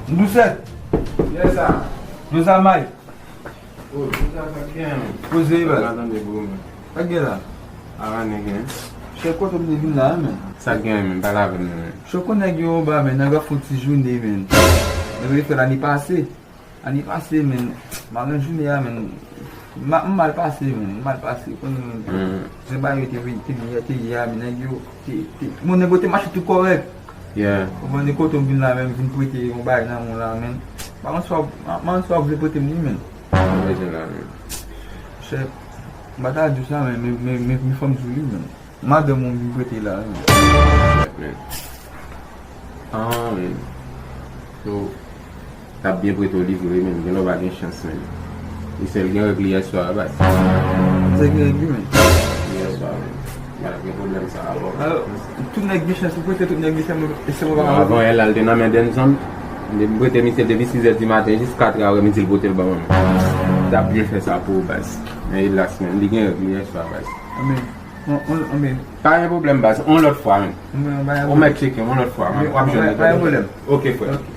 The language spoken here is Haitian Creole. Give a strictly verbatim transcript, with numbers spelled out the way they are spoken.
Dousèt. Yes, sir. Josa May. Oh, Josa, sa k gen, man? Poze, baz. Sa tande, bro, man. Sa k gen la? Ara nèg, hein? Chèf, kote m te vin la, men? Sa k gen, men? Pale avè m, men. Chèf, konnen nèg yo anba, men, nèg ap fè yon ti jounen, men. Nèg yo te fè lane pase. Ane pase, men, m al nan jounen an, men, m a- m mal pase, men, m mal pase, konnen, men, jan bagay yo te vin, te vin, te ye a, men, nèg yo, te, te, bon, nèg yo te mache tou kòrèk. Yeah. Ou konprann, kote m vin la, men, m vin prete yon bagay nan men w la, men, m pa konn si w ap, m pa konn si w ap vle prete m li, men. Mwen bezwen la, men. Chèf, m pa ta di w sa, men, men, men, men, men fò m di w li, men. Madanm ou m vin prete la, wi. Shit, man. Ah, man. So, t ap byen prete w li vre, men gen lè w pa gen chans, men. Li sèl gen règ li yèswa a, baz. Li sèl gen règ li, men. Yèswa, men. Pa gen pwoblèm sa a, bro. Alò, tout nèg gen chans pou prete, tout nèg gen chans, se mwen pa ka prete. Avan yè la, l te nan men Denzon. M te prete misye depi sis è di maten jis kat è aprè midi, l pote l ban mwen. T ap byen fè sa pou ou, baz. Men elas, men. Li gen règ li yèswa, baz. Anben, On, on, on, men, pa gen pwoblèm, baz. On lòt fwa, men. Mwen, pa gen pwoblèm. On mèt tcheke, on lòt fwa, man. W ap jwenn li. Pa gen pwoblèm. Ok, frè. Ok.